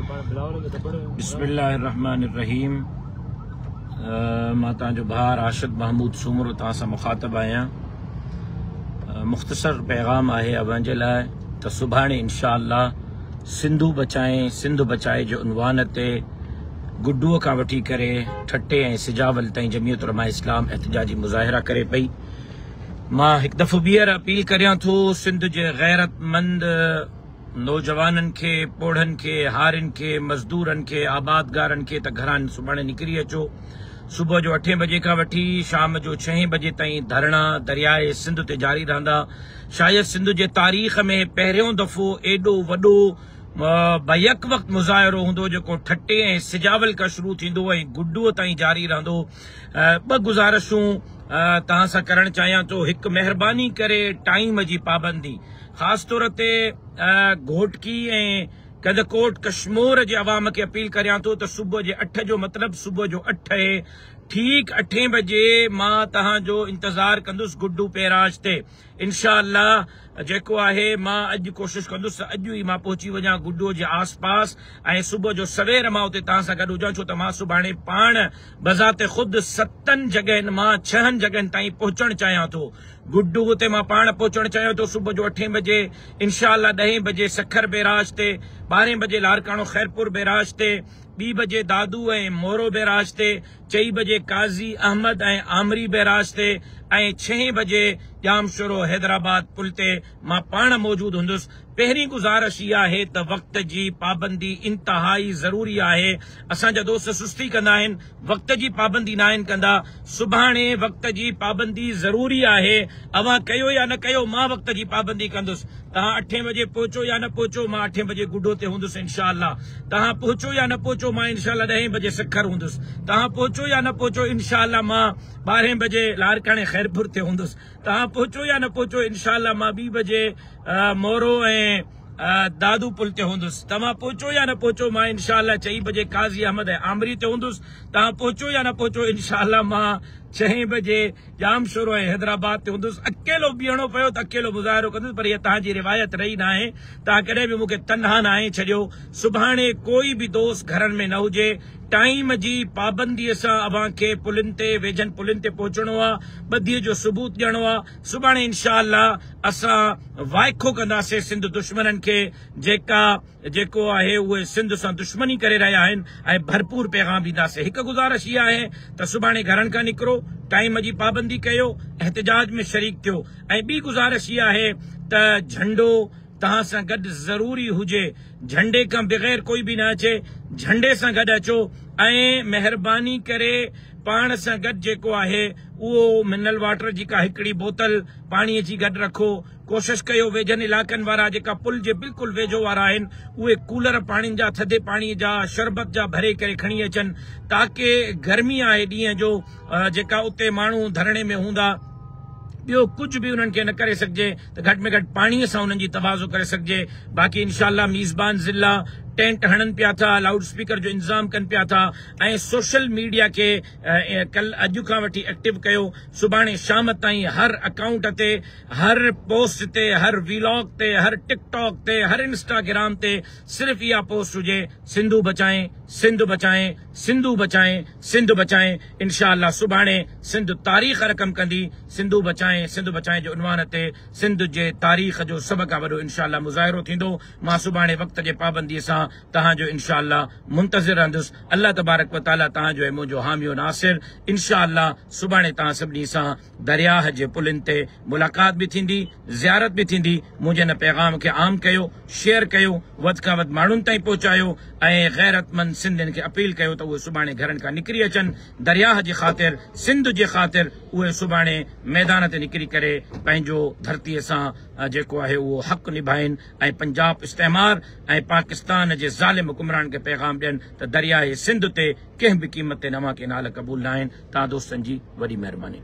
بسم الله الرحمن الرحيم مان توهان جو ڀاء راشد محمود سومرو توهان سان مخاطب آهيان. مختصر پيغام آهي اوهان جي لاء ته سڀاڻي انشاء الله سنڌو بچائين سنڌ بچائي جي عنوان تي گڊوء کان وٺي ڪري ٺٽي ۽ سجاول تائين جمعيت علماء اسلام احتجاجي مظاهرا ڪري پئي. مان هڪ دفعو ٻيهر اپيل ڪريان ٿو سنڌ جي غيرتمند نوجوانن کي، پوڙهن کي، هارين کي، مزدورن کي، آبادگارن کي ته گهران سڀاڻي نڪري اچو. صبح جو اٺين بجي کان وٺي شام جو ڇهين بجي تائين ڌرڻا درياء سنڌ تي جاري رهندا. شايد سنڌ جي تاريخ ۾ پهريون دفعو ايڏو وڏو بيڪ وقت مظاهرو هوندو جيڪو ٺٽي ۽ سجاول کان شروع ٿيندو ۽ گڊوء تائين جاري رهندو. ٻه گذارشون توهان سان ڪرڻ چاهيان ٿو. هڪ مهرباني ڪري ٽائيم جي پابندي خاص طور تي گهوٽڪي ۽ ڪڌڪوٽ ڪشمور جي عوام کي اپيل ڪريان ٿو ته صبح جي اٺ جو مطلب صبح جو اٺ اهي ٺيڪ اٺين بجي مان توهان جو انتظار ڪندس گڊو بيراج تي انشاء الله جيڪو آهي مان اڄ ڪوشش ڪندس ته اڄ ئي مان پهچي وڃان گڊو جي آس پاس ۽ صبح جو سوير مان اتي توهان سان گڏ هجان ڇو ته مان سڀاڻي پاڻ بذات خود ستن جڳهين مان ڇهن جڳهين تائين پهچڻ چاهيان ٿو. گڊو تي مان پاڻ پهچڻ چاهيان ٿو صبح جو اٺين بجي انشاء الله ڏهين بجي سکر بيراج تي، ٻارهين بجي لاڙڪاڻو خيرپور بيراج تي، ٻي بجي دادو ۽ مورو بيراج تي، چئي بجي قاضي احمد ۽ آمري بيراج تي ۽ ڇهين بجي ڄامشورو حيدرآباد پل تي مان پاڻ موجود هوندس. پهرين گذارش اها آهي ته وقت جي پابندي انتهائي ضروري آهي. اسان جا دوست سستي ڪندا آهن، وقت جي پابندي ناهن ڪندا. سڀاڻي وقت جي پابندي ضروري آهي. اوهان ڪيو يا نه ڪيو مان وقت جي پابندي ڪندس. توهان اٺين بجي پهچو يا نه پهچو مان اٺين بجي گڊو تي هوندس انشاء الله. توهان پهچو يا نه پهچو مان انشاء الله ڏهين بجي سکر هوندس. توهان پهچو يا نه پهچو انشاء الله مان ٻارهين بجي لاڙڪاڻي خيرپور تي هوندس. توهان پهچو يا نه پهچو انشاء الله مان ٻي بجي مورو ۽ دادو پل تي هوندس. توهان پهچو يا نه پهچو مان انشاء الله چئين بجي قاضي احمد ۽ آمري تي هوندس. توهان پهچو يا نه پهچو انشاء الله مان ڇهين بجي ڄامشورو ۽ حيدرآباد تي هوندس. اڪيلو بيهڻو پيو ته اڪيلو مظاهرو ڪندس پر هيء توهان جي روايت رهي ناهي. توهان ڪڏهن به مون کي تنها ناهي ڇڏيو. سڀاڻي ڪوئي به دوست گهرن ۾ نه هجي. ٽائيم جي پابنديء سان اوهان کي پلن تي ويجهن پلن تي پهچڻو آ. ٻڌيء جو ثبوت ڏيڻو آ. سڀاڻي انشاء الله اسان وائکو ڪنداسين سنڌ دشمنن کي جيڪا جيڪو آهي اهي سنڌ سان دشمني ڪري رهيا آهن ۽ ڀرپور پيغام ڏينداسين. هڪ گذارش اها آهي ته سڀاڻي گهرن کان نڪرو، ٽائيم جي پابندي ڪيو، احتجاج ۾ شريڪ ٿيو ۽ ٻي گذارش اها آهي ته جهنڊو توهان سان گڏ ضروري هجي، جهنڊي کان بغير ڪوئي به نه اچي، جهنڊي سان گڏ اچو ۽ مهرباني ڪري پاڻ سان گڏ جيڪو آهي اهو منرل واٽر جي ڪا هڪڙي بوتل پاڻي جي گڏ رکو. ڪوشش ڪيو ويجهن علائقن وارا جيڪا پل جي بلڪل ويجهو وارا آهن اهي ڪولر پاڻين جا ٿڌي پاڻي جا شربت جا ڀري ڪري کڻي اچن تاڪه گرمي آهي ڏينهن جو جيڪا اتي ماڻهو ڌرڻي ۾ هوندا ٻيو ڪجهه به انهن کي نه ڪري سگهجي ته گهٽ ۾ گهٽ پاڻي سان انهن جي توازو ڪري سگهجي باقي انشاء الله ميزبان ضلع ٽينٽ هڻن پيا ٿا لائوڊ اسپيڪر جو انتظام ڪن پيا ٿا ۽ سوشل ميڊيا کي ڪل اڄ کان وٺي ايڪٽو ڪيو سڀاڻي شام تائين هر اڪائونٽ تي هر پوسٽ تي هر ويلاگ تي هر ٽڪ ٽاڪ تي هر انسٽاگرام تي صرف اها پوسٽ هجي سنڌو بچائين سنڌ بچائين سنڌو بچائين سنڌ بچائين انشاء الله سڀاڻي سنڌ تاريخ رقم ڪندي سنڌو بچائين سنڌ بچائين جي عنوان تي سنڌ جي تاريخ جو سڀ کان وڏو انشاء الله مظاهرو ٿيندو مان سڀاڻي وقت جي پابندي سان توهان جو انشاء الله منتظر رهندس الله تبارڪ و تعالي توهان جو ۽ منهنجو حامي و ناصر انشاء الله سڀاڻي توهان سڀني سان درياهه جي پلن تي ملاقات به ٿيندي زيارت به ٿيندي منهنجي هن پيغام کي عام ڪيو شيئر ڪيو وڌ کان وڌ ماڻهن تائين پهچايو ۽ غيرتمند سنڌين کي اپيل ڪيو ته اهي سڀاڻي گهرن کان نڪري اچن درياهه جي خاطر سنڌ جي خاطر اهي سڀاڻي ميدان تي نڪري ڪري پنهنجو ڌرتي سان جيڪو آهي اهو حق نڀائين ۽ پنجاب استعمار ۽ پاڪستان جي ظالم حڪمرانن کي پيغام ڏين ته درياهه سنڌ تي ڪنهن به قيمت تي نوان ڪينال قبول ناهن. توهان دوستن جي وڏي مهرباني.